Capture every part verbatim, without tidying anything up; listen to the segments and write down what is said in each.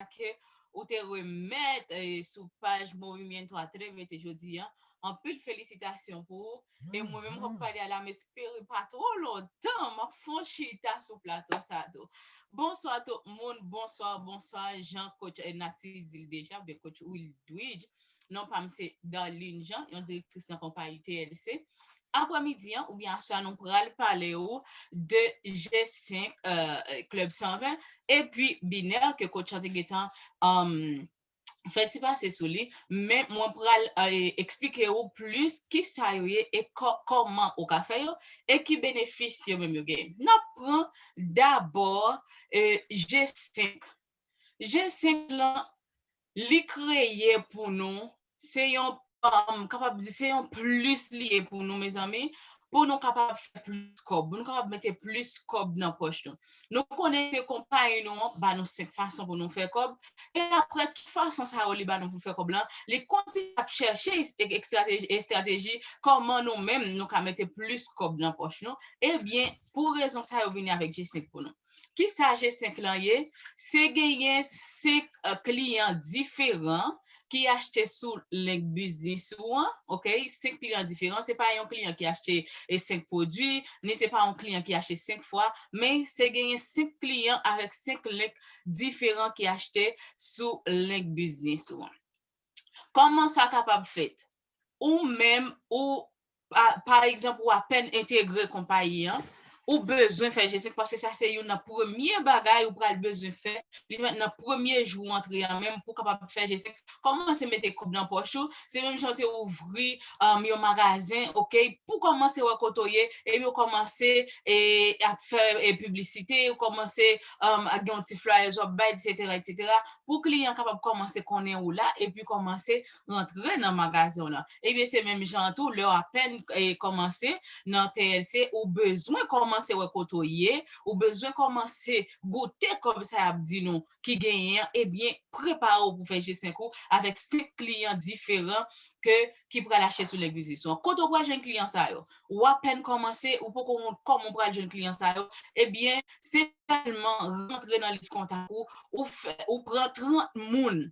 ke ou te remèt eh, sou paj Movimiento Atrévete jodi a. Anpil felisitasyon pou ou. E mwen menm, m ap pale a la, m espere pa twò lontan, m ap fè yon chita sou plato sa tou. Bonswa tout moun, bonswa, bonswa. Jan coach Naty di l deja, oubyen coach Wildridge. Non pa m se Darline Jean, yon direktris nan konpayi T L C. Aprèmidi an, oubyen aswè a, nou pral pale ou de G senk, euh, Club san ven, epi Binè, ke coach an te gentan, um, fè ti pase sou li, men mwen pral eh, eksplike ou plis ki sa yo ye e kò- kòman ou ka fè yo, e ki benefis yo menm yo genyen. N ap pran dabò eh, G senk. G senk lan, li kreye pou nou, se yon, um, kapab di, se yon plis li ye pou nou, mezanmi, pou nou kapab fè plis kòb, pou nou kapab mete plis kòb nan pòch nou. Nou konnen ke konpayi nou an ba nou senk fason pou nou fè kòb, e apre tout fason sa yo li ba nou pou fè kòb lan, li kontinye ap chèche es- ek- estrateji, estrateji kòman nou menm nou ka mete plis kòb nan pòch nou. Ebyen, pou rezon sa yo vini avèk G senk pou nou. Ki sa G senk lan ye? Se genyen senk eh, kliyan diferan ki achte sou link biznis ou an, ok? Senk kliyan diferan, se pa yon kliyan ki achte eh, senk pwodui, ni se pa yon kliyan ki achte senk fwa, men se genyen senk kliyan avèk senk link diferan ki achte sou link biznis ou an. Kòman sa kapab fèt? Ou menm, ou, pa, pa egzanp, ou apèn entegre konpayi an, ou bezwen fè G senk paske sa se youn nan premye bagay ou pral bezwen fè. Li fèt nan premye jou ou antre an menm pou w kapab fè G senk. Kòmanse mete kòb nan pòch ou. Se menm jan w te ouvri um, yon magazen, ok? Pou kòmanse wè kote w ye, epi w kòmanse e, ap fè e, piblisite, ou kòmanse um, ak yon ti flyers w ap bay, etsetera, etsetera. Pou kliyan kapab kòmanse konnen ou la, epi kòmanse rantre nan magazen w lan. Ebyen, se menm jan an tou, lè w apèn eh, kòmanse nan T L C, ou bezwen kòmanse wè kote w ye, ou bezwen kòmanse goute kòb sa y ap di nou ki genyen an, ebyen, prepare w pou fè G senk ou avèk senk kliyan diferan ke, ki pral achte sou link biznis ou an. Kote w pral jwenn kliyan sa yo? Ou apèn kòmanse, ou poko konn kòman w pral jwenn kliyan sa yo, ebyen, se sèlman rantre nan lis kontak ou, ou, fè, ou pran trant moun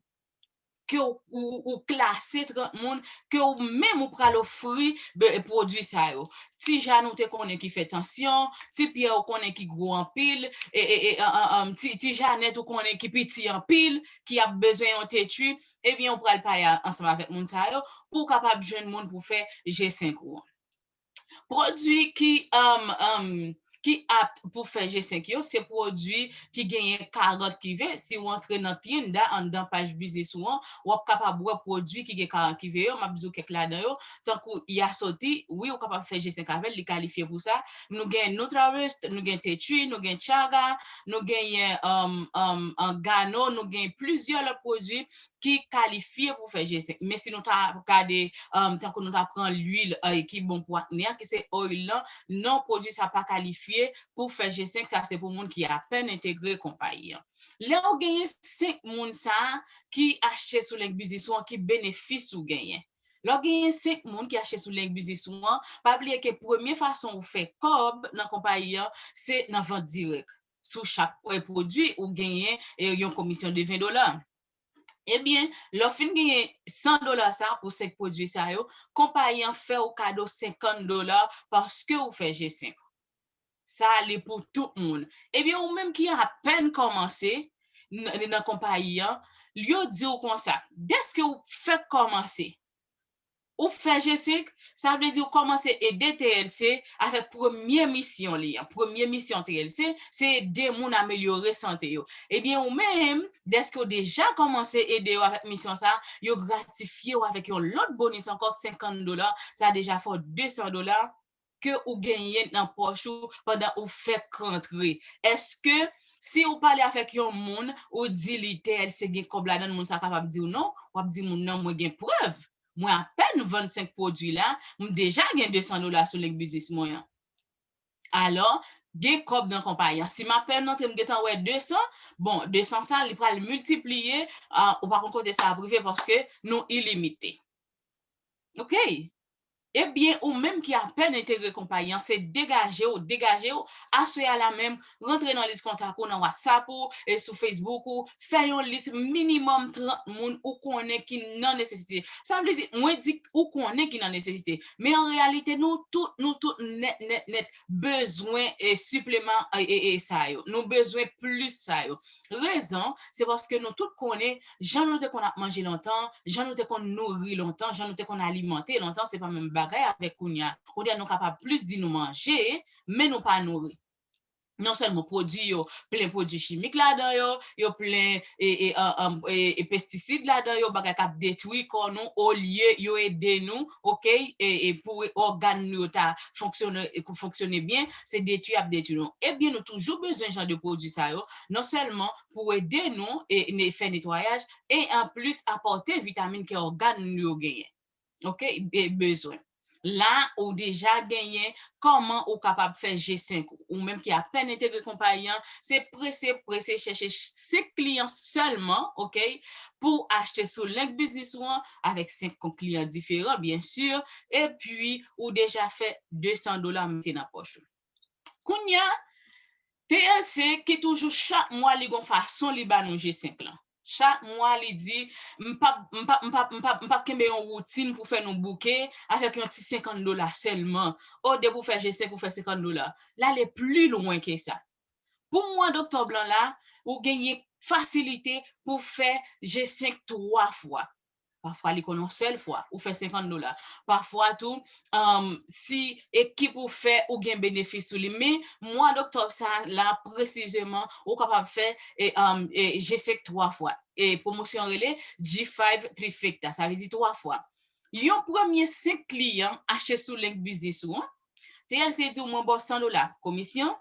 ke w, ou, ou klase trant moun ke w menm ou pral ofri be- pwodui sa yo. Ti Jane ou te konnen ki fè tansyon, Ti Pyè ou konnen ki gwo anpil, e, e, e, an, an, an, ti, ti Janèt ou konnen ki piti anpil, ki ap bezwen yon tetwi, ebyen ou pral pale a- ansanm avèk moun sa yo pou w kapab jwenn moun pou fè G senk ou an. Pwodui ki, um, um, ki apt pou fè G senk yo, se pwodui ki genyen karant kive. Si w antre nan Tienda anndan paj biznis ou an, w ap kapab wè pwodui ki gen karant kive yo. M ap di w kèk ladan yo, tankou Yasoti, wi, ou kapab fè G senk avè l, li kalifye pou sa. Nou gen Nutrarest, nou gen Tetri, nou gen Chaga, nou genyen um, um, Gano, nou gen plizyè lòt pwodui ki kalifye pou fè G senk. Men si nou ta gade, um, tankou nou ta pran lwil uh, ki bon pou akne an, ki se oil lan, non, pwodui sa pa kalifye pou fè G senk, sa se pou moun ki apèn entegre konpayi an. Lè w genyen senk moun sa ki achte sou link biznis ou an, ki benefis ou genyen? Lè w genyen senk moun ki achte sou link biznis ou an, pa bliye ke premye fason ou fè kòb nan konpayi an, se nan vant dirèk. Sou chak pwodui, ou genyen eh, yon komisyon de ven dola. Ebyen, lè w fin genyen san dola sa pou senk pwodui sa yo, konpayi an fè w kado senkant dola paske w fè G senk. Sa li pou tout moun. Ebyen, ou menm ki apèn kòmanse n- nan konpayi an, yo di w konsa, dèske w fèk kòmanse, ou fè G senk, sa vle di ou kòmanse ede T L C avèk premye misyon li an. Premye misyon T L C, se ede moun amelyore sante yo. Ebyen, ou menm, dèske ou deja kòmanse ede yo avèk misyon sa, yo gratifye w avèk yon lòt bonis ankò, senkant dola, sa deja fè w desan dola ke ou genyen nan pòch ou pandan ou fèk rantre. Èske si ou pale avèk yon moun, ou di li T L C gen kòb ladan l, moun sa kapab di w non, w ap di moun nan, mwen gen prèv. Mwen apèn vann senk pwodui la, m deja gen desan dola sou link biznis mwen an. Alò, gen kòb nan konpayi an. Si m apèn rantre, m gentan wè desan, bon, desan sa, li pral miltipliye, ah, ou pa konn kote sa ap rive paske nou ilimite. Ok? Ebyen, ou menm ki apèn entegre konpayi an, se degaje w, degaje w, aswè a la menm, rantre nan lis kontak ou nan WhatsApp ou, e sou Facebook ou, fè yon lis minimòm trant moun ou konnen ki nan nesesite. Sa vle di, mwen di ou konnen ki nan nesesite, men an reyalite, nou tout, nou tout nèt, nèt, nèt bezwen e sipleman e, e, e sa yo. Nou bezwen plis sa yo. Rezon, se paske nou tout konnen jan nou te konn ap manje lontan, jan nou te konn nouri lontan, jan nou te konn alimante lontan, se pa menm bagay avèk kounye a. Kounye a, nou kapab plis di nou manje, men nou pa nouri. Non sèlman pwodui yo plen pwodui chimik ladan yo, yo plen e, e, an, an, e, e pestisid ladan yo, bagay k ap detwi kò nou, olye yo ede nou, oke, e, e pou ògàn nou yo ta fonksyone, e, fonksyone byen, se detwi y ap detwi nou. Ebyen, nou toujou bezwen jan de pwodui sa yo, non sèlman pou ede nou e, ne, fè netwayaj, e anplis apòte vitamin ke ògàn nou yo genyen. Oke, e bezwen. La, ou deja genyen kòman ou kapab fè G senk ou. Ou menm ki apèn entegre konpayi an, se prese, prese chèche senk kliyan sèlman, oke, pou achte sou link biznis ou an, avèk senk kliyan diferan, byen si, epi ou deja fè de san dola mete nan pòch ou. Kounye a, T L C ki toujou chak mwa li gon fason li ba nou G senk lan. Chak mwa li di, m p ap, m p ap, m p ap, m p ap, m p ap kenbe yon woutin pou fè nou bouke avèk yon ti senkant dola sèlman. O, depi w fè G senk, ou fè senkant dola. L ale pli lwen ke sa. Pou mwa doktòb lan la, ou genyen fasilite pou fè G senk twa fwa. Pafwa, li konn yon sèl fwa, ou fè senkant dola. Pafwa tou, um, si ekip ou fè, ou gen benefis sou li. Men, mwa doktòb sa la, presizeman, ou kapab fè e, um, e, G senk twa fwa. E pwomosyon rele G five trifecta, sa vle di twa fwa. Yon premye senk kliyan achte sou link biznis ou an, T L C di w mwen ba w san dola komisyon,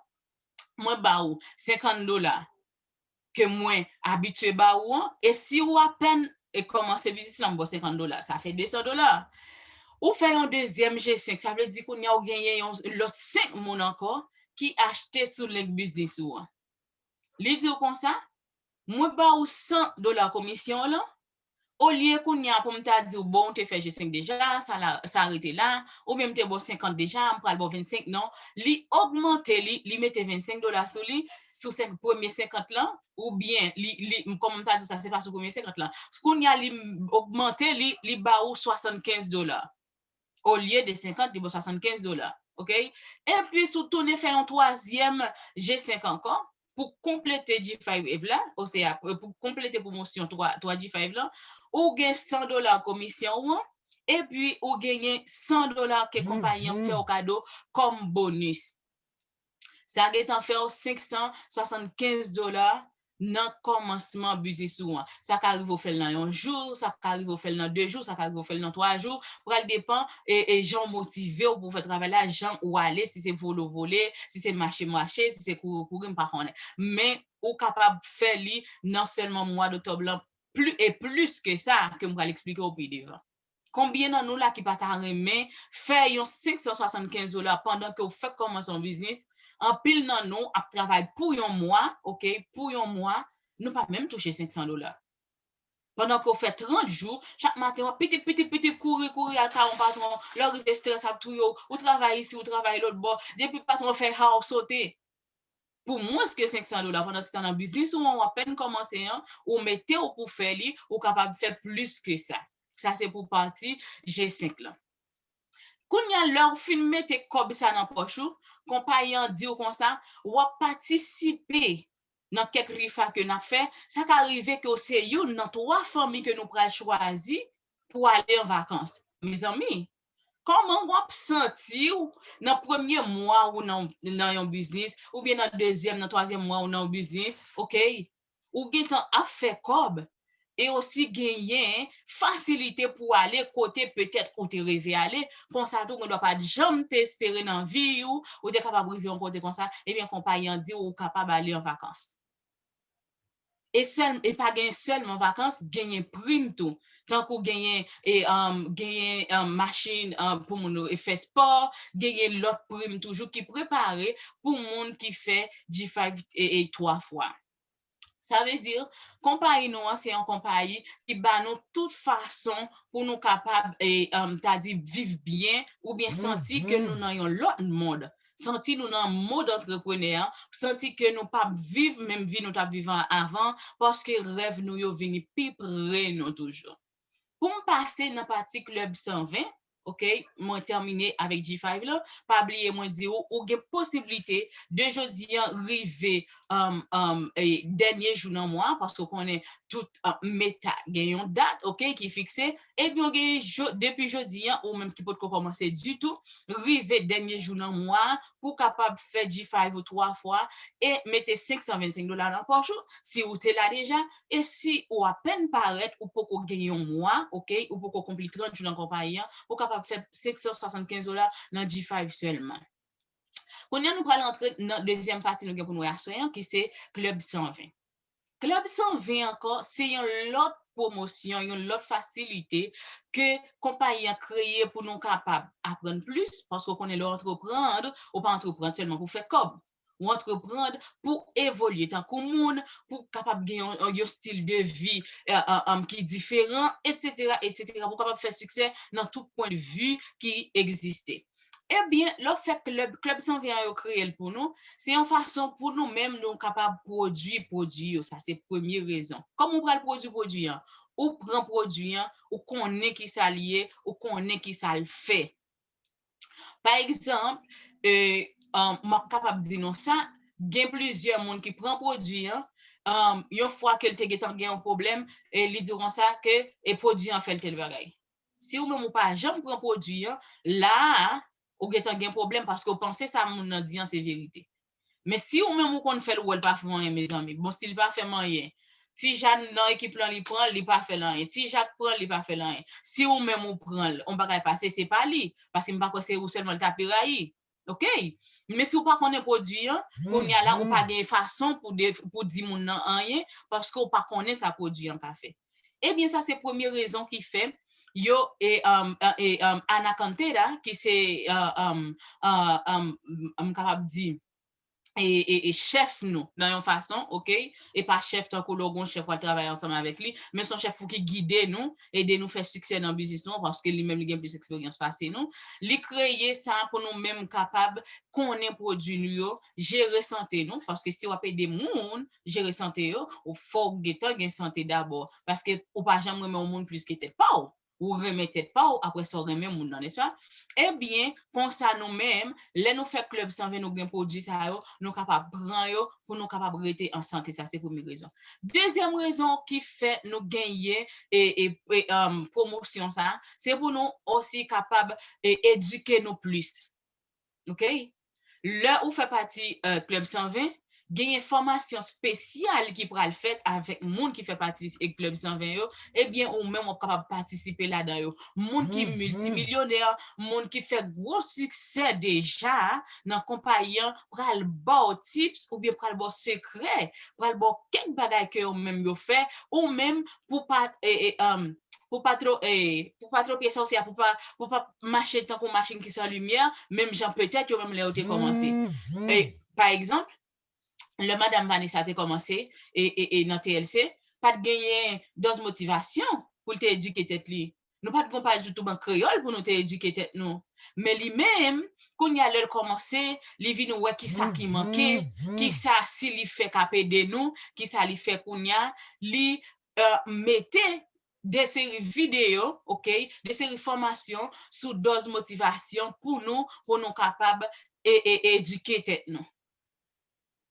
mwen ba ou senkant dola ke mwen abitye ba ou an, e si ou apèn e kòmanse biznis lan, m ba w senkant dola, sa fè de san dola. Ou fè yon dezyèm G senk, sa vle di kounye a ou genyen yon lòt senk moun ankò ki achte sou link biznis ou an. Li di w konsa, mwen ba ou san dola komisyon w lan, olye kounye a pou m ta di w, bon, ou te fè G senk deja, sa la, sa rete la, oubyen m te ba w senkant deja, m pral ba w vennsenk, non. Li ogmante li, li mete vennsenk dola sou li, sou senk, premye senkant lan, oubyen li, li, kòman m ta di w sa, se pa sou premye senkant lan. Kounye a, li ogmante li, li ba ou swasannkenz dola. Olye de senkant, li ba w swasannkenz dola. Oke? Epi, si w tounen fè yon twazyèm G senk ankò, pou konplete G five la, osea, pou konplete pwomosyon twa, twa G five lan, ou gen san dola komisyon ou an, epi ou genyen san dola ke konpayi an fè w kado kòm bonis. Sa gentan fè w senk san swasannkenz dola nan kòmansman biznis ou an. Sa ka rive w fè l nan yon jou, sa ka rive w fè l nan de jou, sa ka rive w fè l nan twa jou. Pral depann e, e jan w motive w pou w fè travay la, jan ou ale, si se vole w vole, si se mache mache, si se kouri kouri, m pa konnen. Men ou kapab fè li nan sèlman mwa doktòb lan, pli, e plis ke sa, ke m pral eksplike w pi devan. Konbyen nan nou la ki pa ta renmen fè yon senk san swasannkenz dola pandan ke w fèk kòmanse yon biznis? Anpil nan nou ap travay pou yon mwa, oke, pou yon mwa, nou pa menm touche senk san dola. Pandan ke w fè trant jou, chak maten w ap pitip, pitip, pitip, kouri, kouri al kay yon patwon, lè w rive estrès ap touye w, ou travay isi, ou travay lòt bò, depi patwon fè ha w sote. Pou mwens ke senk san dola, pandan se tan nan biznis ou an, w apèn kòmanse an, ou mete w pou fè li, ou kapab fè plis ke sa. Sa se pou pati G senk lan. Kounye a, lè w fin mete kòb sa nan pòch ou, konpayi an di w konsa, w ap patisipe nan kèk rifa ke n ap fè, sa ka rive ke w se youn nan twa fanmi ke nou pral chwazi pou ale an vakans. Mezanmi, kòman w ap santi w nan premye mwa ou nan, nan yon biznis, oubyen nan dezyèm, nan twazyèm mwa ou nan yon biznis, oke? Ou gentan ap fè kòb, e osi genyen fasilite pou ale kote petèt ou te reve ale, konsa tou, gen dwa pa t janm te espere nan vi w, ou te kapab rive yon kote konsa, ebyen, konpayi an di w ou kapab ale an vakans. E sèl, e pa gen sèlman vakans, genyen prim tou. Tankou genyen, e, um, genyen, um, machin, um, pou moun yo fè spò, genyen lòt prim toujou ki prepare pou moun ki fè G five e, e twa fwa. Sa vle di, konpayi nou an se yon konpayi ki ba nou tout fason pou nou kapab, e, um, ta di, viv byen oubyen santi ke nou nan yon lòt mond. Santi nou nan mond antreprenè an, santi ke nou p ap viv menm vi nou t ap viv an avan, paske rèv nou yo vini pi pre nou toujou. Pou m pase nan pati Club san ven, ok, mwen tèmine avèk G five lan, pa bliye mwen di ou, ou gen posiblite de jodi an rive, um, um, e, dènye jou nan mwa, paske w konnen tout, uh, Meta gen yon dat, ok, ki fikse, ebyen w gen jo, depi jodi an, ou menm ki potko kòmanse ditou, rive dènye jou nan mwa, pou w kapab fè G five ou twa fwa e mete senk san vennsenk dola nan pòch ou, si ou te la deja, e si ou apèn parèt, ou poko gen yon mwa, ok, ou poko konpli trant jou nan konpayi an, ou kapab fè senk san swasannkenz dola nan G five sèlman. Kounye a nou pral rantre nan dezyèm pati nou gen pou nou wè aswè an, ki se Club san ven. Club san ven ankò, se yon lòt pwomosyon, yon lòt fasilite ke konpayi an kreye pou nou kapab aprann plis, paske w konnen lè w antreprann, ou pa antreprann sèlman pou fè kòb. Ou antreprann pou evolye tankou moun, pou kapab gen yon, yon stil de vi, e, e, e, ki diferan, etsetera, etsetera, pou kapab fè siksè nan tout pwen de vi ki egziste. Ebyen, lè w fè klèb, Club san ven an yo kreye l pou nou, se yon fason pou nou menm nou kapab pwodui pwodui yo. Sa se premye rezon. Kòman w pral pwodui pwodui an? Ou pran pwodui an, ou konnen ki sa l ye, ou konnen ki sa l fè. Pa egzanp, e, um, m ap kapab di nou sa, gen plizyè moun ki pran pwodui an, um, yon fwa ke l te gentan gen yon pwoblèm, e li di w konsa ke e pwodui an fè l tèl bagay. Si ou menm ou pa janm pran pwodui an, la a, ou gentan gen pwoblèm paske w panse sa moun nan di an se verite. Men si ou menm ou konn fè l, ou wè l pa fè w anyen, mezanmi. Bon, si l pa fè m anyen, ti Jan nan ekip lan, li pran l, li pa fè l anyen. Ti Jak pran l, li pa fè l anyen. Si ou menm ou pran l, yon bagay pase, se pa li. Paske m pa kwè se ou sèlman l ta pe rayi. Ok? Men si w pa konnen pwodui an, kounye a la, ou pa gen fason pou de, pou di moun nan anyen, paske w pa konnen sa pwodui an ka fè. Ebyen, sa se premye rezon ki fè yo, e, um, e, e, um, Ana Cantera, ki se, uh, um, uh, um, m kapab di, e, e, e chèf nou, nan yon fason, ok? E pa chèf tankou lè w gen yon chèf w al travay ansanm avèk li, men se yon chèf pou ki gide nou, ede nou fè siksè nan biznis nou an, paske li menm li gen plis eksperyans pase nou. Li kreye sa pou nou menm kapab konnen pwodui nou yo, jere sante nou, paske si w ap ede moun jere sante yo, ou fò w gentan gen sante dabò, paske ou pa janm renmen yon moun plis ke tèt pa w. Ou renmen tèt pa w, apre sa w renmen moun nan, nèspa? Ebyen, konsa nou menm, lè nou fè Club san ven, nou gen pwodui sa yo, nou kapab pran yo pou nou kapab rete an sante. Sa se premye rezon. Dezyèm rezon ki fè nou genyen e, e, e, um, pwomosyon sa, se pou nou osi kapab, e, edike nou plis. Ok? Lè ou fè pati, e, Club san ven, genyen fòmasyon espesyal ki pral fèt avèk moun ki fè pati e Club san ven yo, ebyen, ou menm w ap kapab patisipe ladan yo. Moun ki miltimilyonè, moun ki fè gwo siksè deja nan konpayi an, pral ba w tips oubyen pral ba w sekrè, pral ba w kèk bagay ke yo menm yo fè, ou menm pou pa, e, e, um, pou pa tro-, e, pou pa tropyese osi a, pou pa, pou pa mache tankou machin ki san limyè, menm jan petèt yo menm lè yo te kòmanse. E, pa egzanp, lè Madam Vanessa te kòmanse, e, e, e nan T L C, pa t genyen Dòz Motivasyon pou l te edike tèt li. Nou pa t gen yon paj YouTube an kreyòl pou nou te edike tèt nou. Men li menm, kounye a lè l kòmanse, li vin wè kisa ki manke, kisa si li fè k ap ede nou, kisa li fè kounye a, li, e, mete de seri videyo, ok, de seri fòmasyon sou Dòz Motivasyon pou nou, pou nou kapab e, e, edike tèt nou.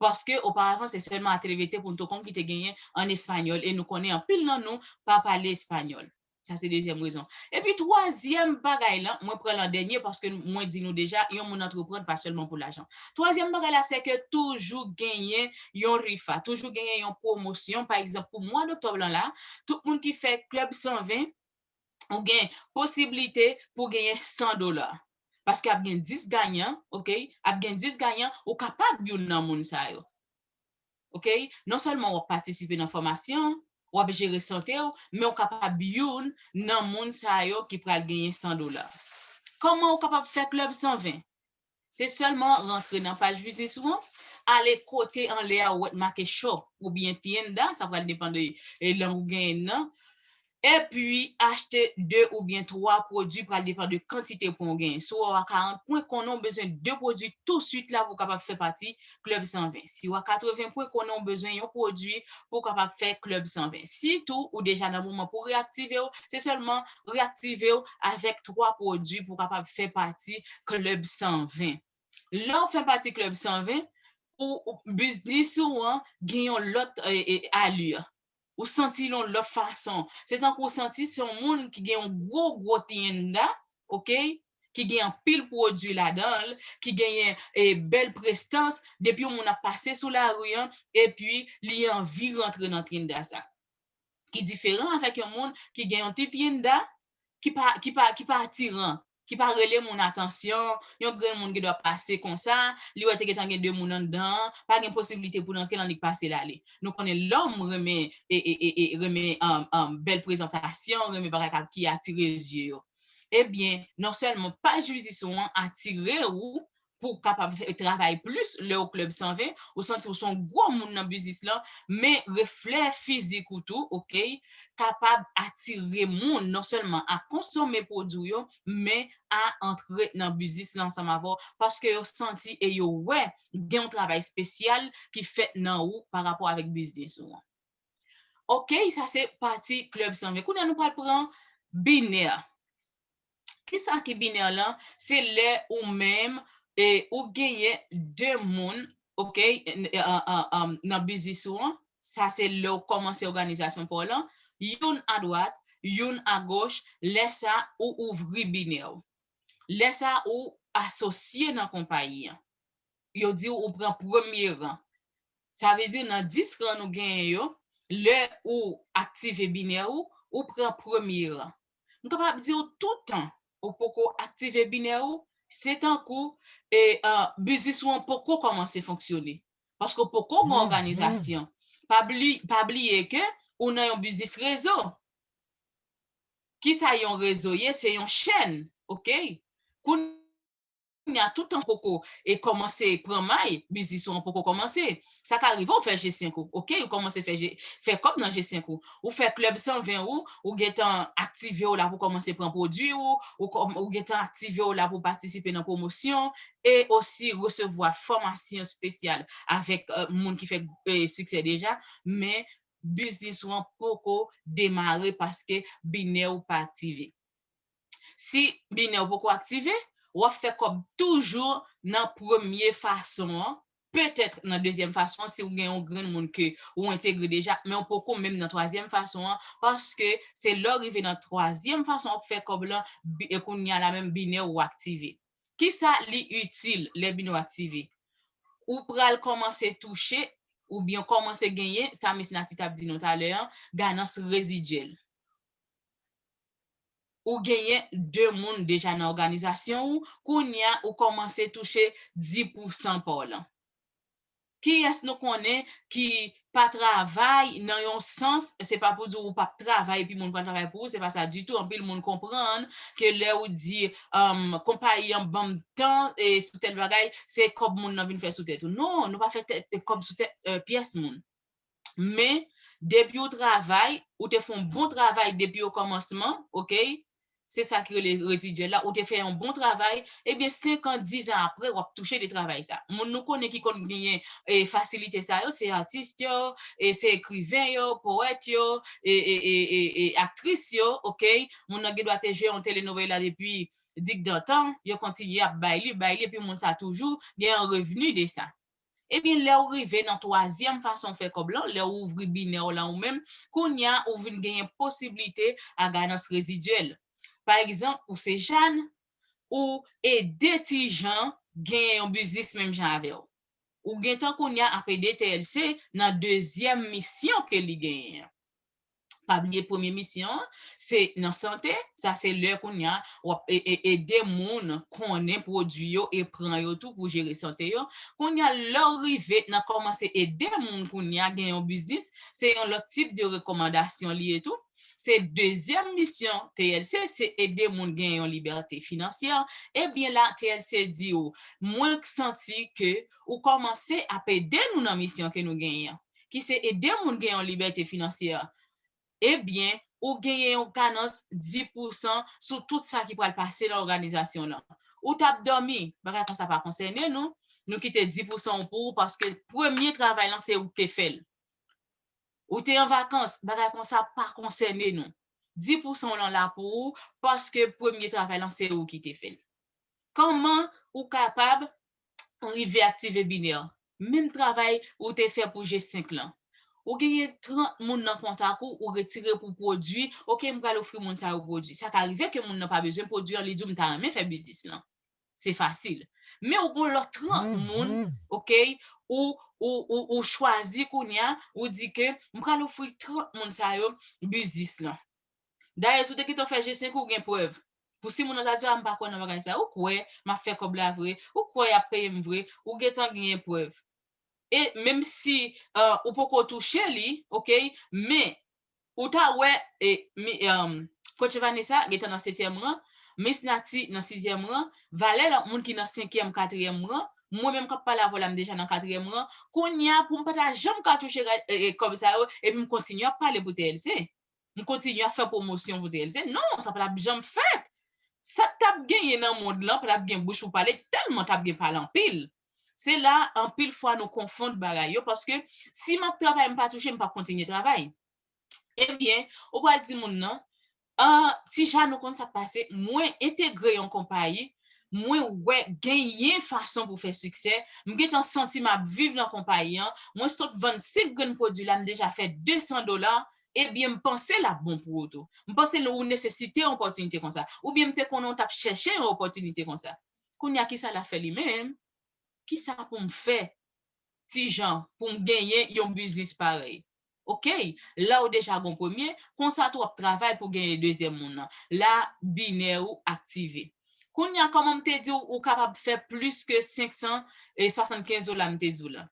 Paske oparavan, se sèlman Atrévete punto com ki te genyen an espanyòl, e nou konnen anpil nan nou pa pale espanyòl. Sa se dezyèm rezon. Epi twazyèm bagay lan, mwen pran l an dènye paske mwen di nou deja, yon moun antreprann pa sèlman pou lajan. Twazyèm bagay la, se ke toujou genyen yon rifa, toujou genyen yon pwomosyon. Pa egzanp, pou mwa doktòb lan la, tout moun ki fè Club san ven, ou gen posiblite pou genyen san dola. Paske ap gen dis ganyan, ok? Ap gen dis ganyan, ou kapab youn nan moun sa yo. Ok? Non sèlman w ap patisipe nan fòmasyon, w ap jere sante w, men w kapab youn nan moun sa yo ki pral genyen san dola. Kòman w kapab fè Club san ven? Se sèlman rantre nan paj biznis ou an, ale kote anlè a ou wè t make shop oubyen tienda, sa pral depann de e, lang ou genyen nan. Epi achte de oubyen twa pwodui, pral depann de kantite pwen ou genyen. Si w a karant pwen, konnen w bezwen de pwodui touswit la pou w kapab fè pati Club san ven. Si w a katreven pwen, konnen w bezwen yon pwodui pou w kapab fè Club san ven. Si tou ou deja nan moman pou reaktive w, se sèlman reaktive w avèk twa pwodui pou w kapab fè pati Club san ven. Lè w fè pati Club san ven, ou, ou biznis ou an gen yon lòt e, e, ali. Ou santi l yon lòt fason. Se tankou w santi se yon moun ki gen yon gwo, gwo tienda, oke? Ki gen anpil pwodui ladan l, ki genyen e, bèl prestans, depi yon moun ap pase sou lari an, epi li anvi rantre nan tienda sa. Ki diferan avèk yon moun ki gen yon ti tienda ki pa, ki pa, ki pa atiran, ki pa rele moun atansyon, yon grenn moun ki dwe pase konsa, li wè te gentan gen de moun anndan an, pa gen posiblite pou l antre nan li k pase l ale. Nou konnen lòm renmen e, e, e, e, renmen um, um, bèl prezantasyon, renmen bagay k ap- ki atire zye yo. Ebyen, non sèlman paj biznis ou an atire ou pou w kapab fè travay plis lè w Club san ven, ou santi w se yon gwo moun nan biznis lan, men reflè fizik ou tou, oke, kapab atire moun non sèlman a konsome pwodui w yo, men a antre nan biznis lan ansanm avè w, paske yo santi e yo wè gen yon travay espesyal ki fèt nan ou pa rapò avèk biznis ou an. Oke, sa se pati Club san ven. Kounye a nou pral pran binè. Kisa ki binè lan? Se lè ou menm e ou genyen de moun, oke, n- an- an- an- nan biznis ou an. Sa se lè w kòmanse òganizasyon pa w lan. Youn adwat, youn agoch, lè sa ou ouvri binè w. Lè sa ou asosye nan konpayi an. Yo di w ou pran premye ran. Sa vle di nan dis ran nou genyen yo, lè ou aktive binè ou, ou pran premye ran. M kapab di w toutan ou poko aktive binè ou, se tankou e, uh, biznis ou an poko kòmanse fonksyone. Paske w poko gen òganizasyon. Pa, bli, pa bliye ke ou nan yon biznis rezo. Kisa yon rezo ye? Se yon chèn, oke? Kounye a toutan poko e kòmanse pran may, biznis ou an poko kòmanse. Sa ka rive w fè G senk ou, oke, ou kòmanse fè, G, fè kòb nan G senk ou. Ou fè Club san ven ou, ou gentan aktive w la pou kòmanse pran pwodui ou, ou, kòm- ou gentan aktive w la pou patisipe nan pwomosyon, e osi resevwa fòmasyon espesyal avèk uh, moun ki fè uh, siksè deja, men biznis ou an poko demare paske binè ou pa aktive. Si binè ou poko aktive, w ap fè kòb toujou nan premye fason an, petèt nan dezyèm fason an, si w gen yon grenn moun ke ou entegre deja, men ou poko menm nan twazyèm fason an, paske se lè w rive nan twazyèm fason w ap fè kòb lan, e kounye a la menm binè ou aktive. Kisa li itil lè binè w aktive? Ou pral kòmanse touche, oubyen kòmanse genyen, sa Miss Nati t ap di nou talè an, ganans rezidyèl. Ou genyen de moun deja nan òganizasyon ou, kounye a ou kòmanse touche dis pousan pa w lan. Kiyès nou konnen ki pa travay nan yon sans, se pa pou di ou p ap travay epi moun pral travay pou ou, se pa sa ditou. Anpil moun konprann ke lè ou di um, konpayi an ban m tan e sou tèl bagay, se kòb moun nan vin fè sou tèt ou. Non, nou pa fè tèt, kòb sou tèt uh, pyès moun. Men, depi ou travay, ou te fè yon bon travay depi o kòmansman, oke? Se sa ki rele rezidyèl la, ou te fè yon bon travay, ebyen, senk an, diz an apre, w ap touche de travay sa. Moun nou konnen ki konn genyen e, fasilite sa yo, se atis yo, e se ekriven yo, powèt yo, e, e, e, e, e aktris yo, oke? Moun nan gen dwa te jwe yon telenovela depi digdantan, yo kontinye ap bay li, bay li, epi moun sa toujou gen yon revni de sa. Ebyen, lè w rive nan twazyèm fason fè kòb lan, lè w ouvri binè w lan ou menm, kounye a ou vin genyen posiblite a ganans rezidyèl. Pa egzanp, ou se Jàn, ou ede Tijan genyen yon biznis menm jan avè w. Ou gentan kounye a ap ede T L C nan dezyèm misyon ke li genyen an. Pa bliye premye misyon an, se nan sante, sa se lè kounye a w ap e, e, ede moun konnen pwodui yo e pran yo tou pou jere sante yo. Kounye a, lè w rive nan kòmanse ede moun kounye a gen yon biznis, se yon lòt tip de rekòmandasyon li ye tou. Se dezyèm misyon T L C, se ede moun gen yon libète finansyè. Ebyen la, T L C di w, mwen santi ke ou kòmanse ap ede nou nan misyon ke nou genyen an, ki se ede moun gen yon libète finansyè. Ebyen, ou genyen yon ganans dis pousan sou tout sa ki pral pase nan òganizasyon lan. Ou t ap dòmi, bagay konsa pa konsène nou. Nou kite dis pousan w pou ou paske premye travay lan se ou ki te fè l. Ou te an vakans, bagay konsa pa konsène nou. Dis pousan w lan la pou ou, paske premye travay lan se ou ki te fè l. Kòman ou kapab rive aktive binè? Menm travay ou te fè pou G senk lan. Ou genyen trant moun nan kontak ou, ou retire pou pwodui, oke, m pral ofri moun sa yo pwodui. Sa ka rive ke moun nan pa bezwen pwodui an, li di w, m ta renmen fè biznis lan. Se fasil. Men ou gon lòt trant moun, oke, ou, ou, ou, ou chwazi kounye a, ou di ke m pral ofri trant moun sa yo biznis lan. Dayè, si w te gentan fè G senk, ou gen prèv. Pou si moun nan ta di, a, m pa kwè nan bagay sa, ou kwè m ap fè kòb la vre, ou kwè y ap peye m vre, ou gentan genyen prèv. E menm si uh, ou poko touche li, oke, men ou ta wè e, mi, um, Coach Vanessa gentan nan setyèm ran, Miss Nati nan sizyèm ran, valè lòt moun ki nan senkyèm, katriyèm ran, mwen menm k ap pale avè w la, m deja nan katriyèm ran. Kounye a, pou m pa ta janm ka touche e, e, kòb sa yo, epi m kontinye ap pale pou T L C. M kontinye ap fè pwomosyon pou T L C. Non, sa pa t ap janm fèt. Sa k t ap genyen nan mond lan, pa t ap gen bouch pou pale, tèlman t ap gen pale anpil. Se la, anpil fwa, nou konfonn bagay yo, paske si m ap travay, m pa touche, m p ap kontinye travay. Ebyen, ou pral di moun nan, ah, Tijan, ou konn sa k pase, mwen entegre yon konpayi, mwen wè genyen fason pou fè siksè, m gentan santi m ap viv nan konpayi an, mwen sot vann senk grenn pwodui la, m deja fè de san dola, ebyen, m panse l ap bon pou ou tou. M panse ou nesesite yon opòtinite konsa. Oubyen m te konnen w t ap chèche yon opòtinite konsa. Kounye a, kisa l ap fè li menm? Kisa pou m fè, Tijan, pou m genyen yon biznis parèy? Oke, la ou deja gon premye, konsa tou w ap travay pou genyen dezyèm moun nan. La, binè ou aktive. Kounye a, kòman m te di w, ou kapab fè plis ke senk san e swasannkenz dola m te di w la.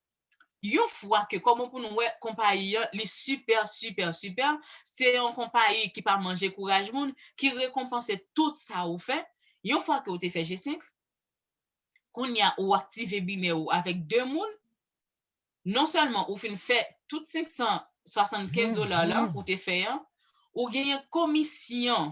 Yon fwa ke, kòman pou nou wè konpayi an, li sipè, sipè, sipè, se yon konpayi ki pa manje kouraj moun, ki rekonpanse tout sa ou fè. Yon fwa ke ou te fè G senk, kounye a ou aktive binè ou avèk de moun, non sèlman ou fin fè tout senk san swasannkenz dola la ou te fè an, ou genyen komisyon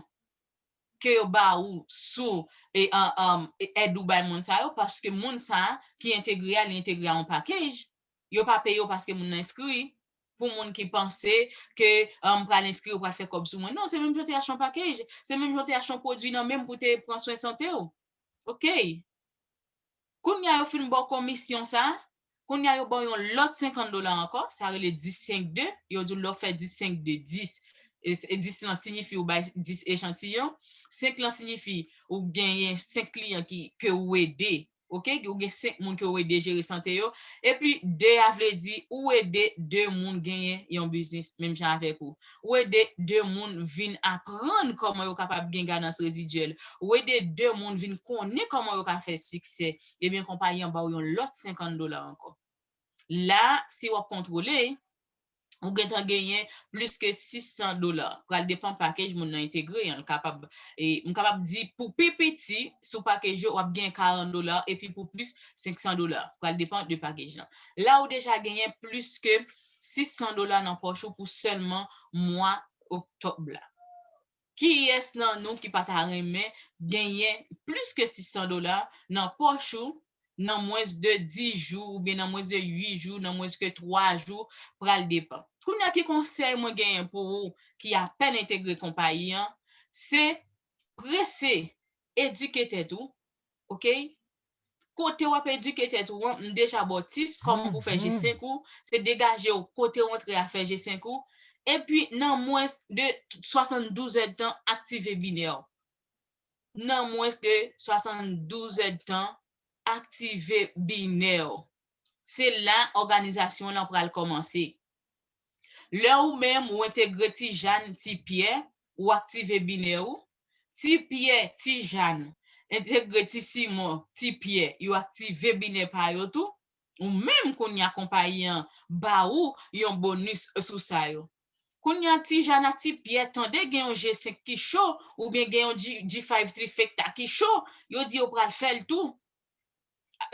ke yo ba ou sou e, an, an, e, èd ou bay moun sa yo, paske moun sa a ki entegre a, li entegre a yon package. Yo pa peye w paske moun nan enskri. Pou moun ki panse ke, ah, m pral enskri, yo pral fè kòb sou mwen. Non, se menm jan w te achte yon package. Se menm jan w te achte yon pwodui nan men m pou te pran swen sante w. Oke. Kounye a yo fin ba w komisyon sa, kounye a yo ba w yon lòt senkant dola ankò, sa rele dis senk de, yo di w lè w fè dis senk de, dis, e, e dis lan siyifi ou bay dis echantiyon, senk lan siyifi ou genyen senk kliyan ki, ke ou ede, oke, ou gen senk moun ke ou ede jere sante yo, epi de a vle di ou ede de moun genyen yon biznis menm jan avèk ou. Ou ede de moun vin aprann kòman yo kapab gen ganans rezidyèl. Ou ede de moun vin konnen kòman yo ka fè siksè. Ebyen, konpayi an ba w yon lòt senkant dola ankò. La, si w ap kontwole, ou gentan genyen plis ke sis san dola. Pral depann package moun nan entegre an. L kapab, e, m kapab di pou pi piti, sou package yo, w ap genyen karant dola, epi pou plis, senk san dola. Pral depann de package lan. La, ou deja genyen plis ke sis san dola nan pòch ou pou sèlman mwa oktòb la. Kiyès nan nou ki pa ta renmen genyen plis ke sis san dola nan pòch ou nan mwens de dis jou oubyen nan mwens de uit jou, nan mwens ke twa jou, pral depann. Kounye a, ki konsèy mwen genyen pou ou ki apèn entegre konpayi an, se prese edike tèt ou, oke? Kote w ap edike tèt ou an, m deja ba w tips kòman pou fè G senk ou, se degaje w kote w antre a fè G senk ou, epi nan mwens de swasanndouz èdtan, aktive binè w. Nan mwens ke swasanndouz èdtan, aktive binè w. Se la òganizasyon lan pral kòmanse. Lè ou menm ou entegre Ti Jàn, Ti Pyè, ou aktive binè ou, Ti Pyè, Ti Jàn entegre Ti Simon, Ti Pyè, yo aktive binè pa yo tou, ou menm kounye a konpayi an ba ou yon bonis sou sa yo. Kounye a, Tijàn a Ti Pyè tande gen yon G senk ki cho, oubyen gen yon G, G five trifecta ki cho, yo di yo pral fè l tou.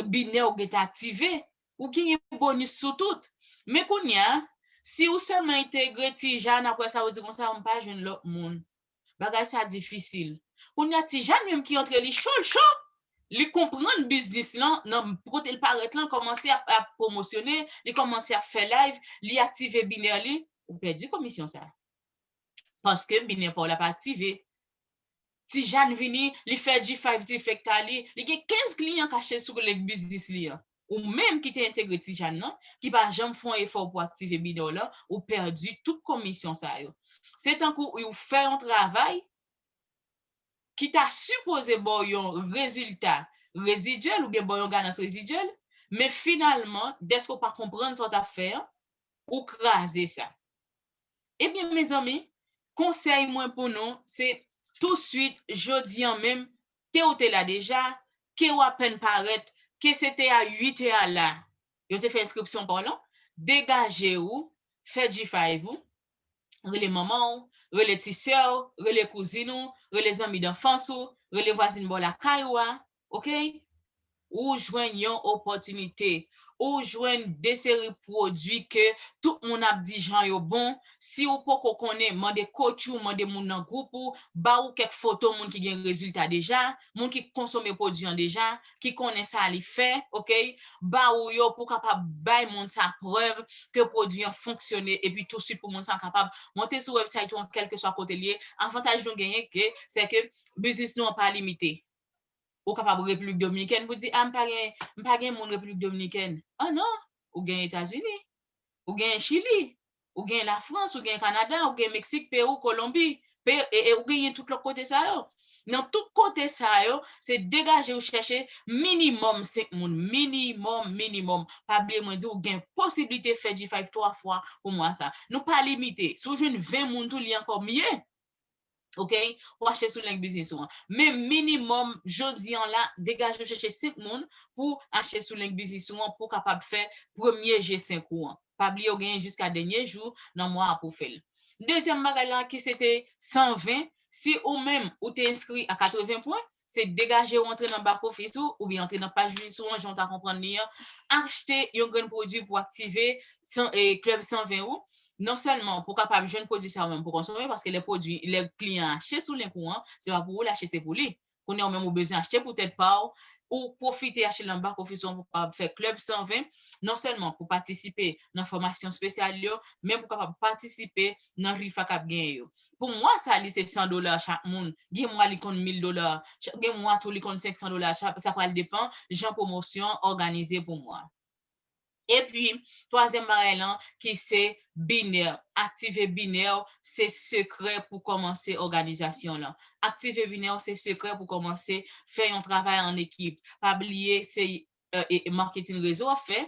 Binè w gentan aktive, ou genyen bonis sou tout. Men kounye a, si ou sèlman entegre Tijàn, apre sa ou di konsa, "M pa jwenn lòt moun." Bagay sa difisil. Kounye a, Tijàn menm ki antre li cho, l cho, li konprann biznis lan, nan kote l parèt lan, kòmanse ap, ap pwomosyone, li kòmanse ap fè live, li aktive binè li, ou pèdi komisyon sa. Paske binè pa w la pa aktive. Tijàn vini, li fè G five trifecta li, li gen kenz kliyan k achte sou link biznis li an. Ou menm ki te entegre Tijàn nan, ki pa janm fè yon efò pou aktive binè w lan, ou pèdi tout komisyon sa yo. Se tankou ou fè yon travay ki ta sipoze ba w yon rezilta rezidyèl oubyen ba w yon ganans rezidyèl, men finalman, dèske w pa konprann sa w t ap fè an, ou kraze sa. Ebyen, mezanmi, konsèy mwen pou nou, se touswit, jodi an menm, ke w te la deja, ke w apèn parèt, ke se te a uit è a la, yo te fè enskripsyon pa w lan, degaje w, fè G five ou, rele manman w, rele ti sè w, rele kouzin ou, rele zanmi danfans ou, rele vwazin bò lakay ou a, oke? Ou jwenn yon opòtinite. Ou jwenn de seri pwodui ke tout moun ap di jan yo bon. Si ou poko konnen, mande coach ou, mande moun nan gwoup ou, ba ou kèk foto moun ki gen rezilta deja, moun ki konsome pwodui an deja, ki konnen sa li fè, oke? Ba ou yo pou kapab bay moun sa prèv ke pwodui an fonksyone, epi touswit pou moun sa kapab monte sou website ou an kèlkeswa kote l ye. Avantaj nou genyen ke, se ke biznis nou an pa limite. Ou kapab Repiblik Dominikèn pou di, "A, m pa gen, m pa gen moun Repiblik Dominikèn." An non, ou gen Etazini, ou gen Chili, ou gen Lafrans, ou gen Kanada, ou gen Meksik, Pewou, Kolonbi, Pe-, e, e ou genyen tout lòt kote sa yo. Nan tout kote sa yo, se degaje ou chèche minimòm senk moun, minimòm, minimòm. Pa bliye mwen di ou gen posiblite fè G five twa fwa pou mwa sa. Nou pa limite. Si ou jwenn ven moun tou, li ankò mye. Oke? Ou achte sou link biznis ou an. Men minimòm, jodi an la, degaje ou chèche senk moun pou achte sou link biznis ou an pou kapab fè premye G senk ou an. Pa bliye ou genyen jiska dènye jou nan mwa a pou fè l. Dezyèm bagay la ki se te san ven, si ou menm ou te enskri a katreven pwen, se degaje ou antre nan back office ou, oubyen antre nan paj biznis ou an, jan w ta konprann li an, achte yon grenn pwodui pou aktive san, e, klèb san ven ou. Non sèlman pou kapab jwenn pwodui sa ou menm pou konsome, paske lè pwodui, lè kliyan achte sou link ou an, se pa pou ou l achte, se pou li. Kounye a ou menm ou bezwen achte pou tèt pa w, ou pwofite achte nan back office ou an pou kapab fè klèb san ven, non sèlman pou patisipe nan fòmasyon espesyal yo, men pou kapab patisipe nan rifa k ap genyen yo. Pou mwa sa, li se san dola chak moun. Gen mwa li konn mil dola, ch-, gen mwa tou li konn senk san dola, sa, sa pral depann jan pwomosyon an òganize pou mwa. Epi, twazyèm bagay lan, ki se binè. Aktive binè, se sekrè pou kòmanse òganizasyon lan. Aktive binè, se sekrè pou kòmanse fè yon travay an ekip. Pa bliye, se, e, e, e, marketing rezo w ap fè.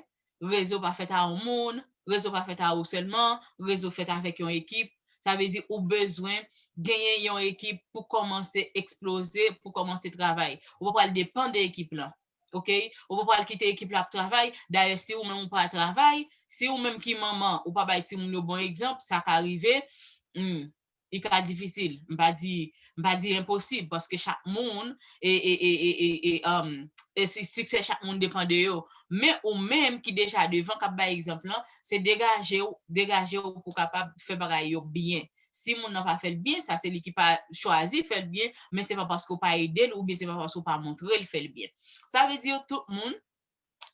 Rezo pa fèt a yon moun, rezo pa fèt a ou sèlman, rezo fèt avèk yon ekip. Sa vle di ou bezwen genyen yon ekip pou kòmanse eksploze, pou kòmanse travay. Ou pa pral depann de ekip lan. Oke? Ou pa pral kite ekip la ap travay. Dayè, si ou menm ou pa travay, si ou menm ki manman, ou pa bay timoun yo bon egzanp, sa ka rive, hmm, li ka difisil. M pa di, m pa di enposib, paske chak moun, e, e, e, e, e, e, um, e si, siksè chak moun depann de yo. Men ou menm ki deja devan, k ap bay egzanp lan, se degaje w, degaje w pou kapab fè bagay yo byen. Si moun nan pa fè l byen, sa se li ki pa chwazi fè l byen, men se pa paske w pa ede l oubyen se pa paske w pa montre l fè l byen. Sa vle di tout moun,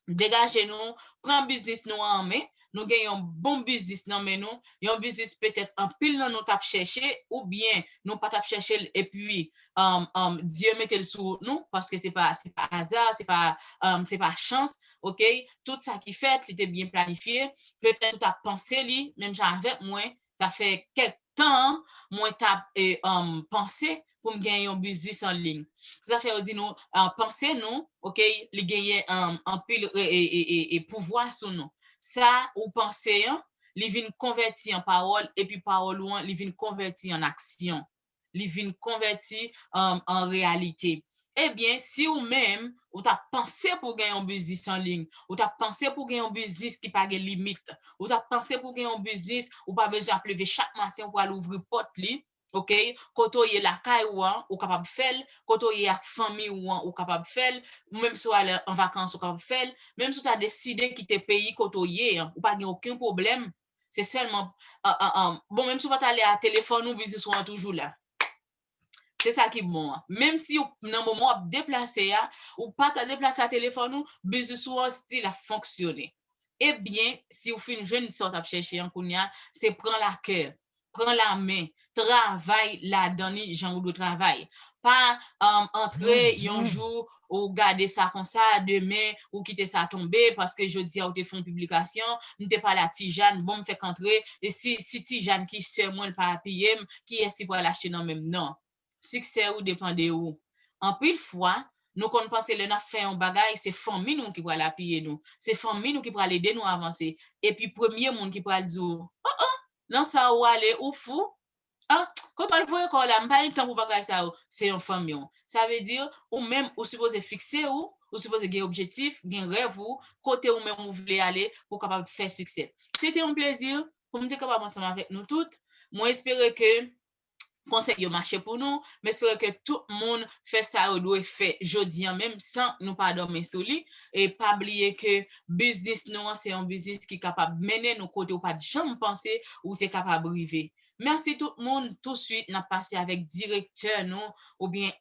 degaje nou, pran biznis nou an men, nou gen yon bon biznis nan men nou, yon biznis petèt anpil nan nou t ap chèche, oubyen nou pa t ap chèche l, epi, um, um, Dye mete l sou wout nou, paske se pa, se pa aza, se pa, um, se pa chans, oke? Tout sa ki fèt, li te byen planifye, petèt ou t ap panse li, menm jan avèk mwen, sa fè kèk tan mwen t ap, e, um, panse pou m gen yon biznis an liy. Se sa fè yo di nou, uh, panse nou, oke, li genyen, um, anpil, e, e, e, e, e pouvwa sou nou. Sa ou panse an, li vin konvèti an pawòl, epi pawòl ou an, li vin konvèti an aksyon. Li vin konvèti, um, an reyalite. Ebyen, si ou menm, ou ta panse pou gen yon biznis an liy, ou ta panse pou gen yon biznis ki pa gen limit, ou ta panse pou gen yon biznis, ou pa bezwen ap leve chak maten pou al ouvri pòt li, ok? Kote w ye lakay ou an, ou kapab fè l, kote w ye ak fanmi ou an, ou kapab fè l, menm si w ale an vakans, ou kapab fè l, menm si w ta deside kite peyi kote w ye an, ou pa gen okenn pwoblèm. Se sèlman, an, an, an, bon, menm si w pa t ale a telefòn ou, biznis ou an toujou la. Se sa ki bon an. Menm si w, nan moman w ap deplase a, ou pa ta deplase a telefòn ou, biznis ou an still ap fonksyone. Ebyen, si w fin jwenn sa w t ap chèche an kounye a, se pran lakè, pran lamen, travay ladan li jan ou dwe travay. Pa um, antre yon jou ou gade sa konsa, demen ou kite sa tonbe paske jodi a ou te fè yon piblikasyon, m te pale a Tijàn, bon m fèk antre, e si, si Tijàn ki sè mwen l pa apiye m, kiyès ki pral achte nan men m? Non. Siksè ou depann de ou. Anpil fwa, nou konn panse lè n ap fè yon bagay, se fanmi nou ki pral apiye nou, se fanmi nou ki pral ede nou avanse, epi premye moun ki pral di w, oh oh, nan sa ou ale, ou fou, ah, kote w al voye kò w la, m pa gen tan pou bagay sa yo, se yon fanmi w. Sa vle di, ou menm, ou sipoze fikse ou, ou sipoze gen objektif, gen rèv ou, kote ou menm ou vle ale pou w kapab fè siksè. Se te yon plezi pou m te kapab ansanm avèk nou tout. Mwen espere ke konsèy yo mache pou nou. M espere ke tout moun fè sa yo dwe fè jodi an menm san nou pa dòmi sou li. E pa bliye ke biznis nou an se yon biznis ki kapab mennen nou kote ou pa t janm panse ou te kapab rive. Mèsi tout moun. Touswit, n ap pase avèk direktè nou oubyen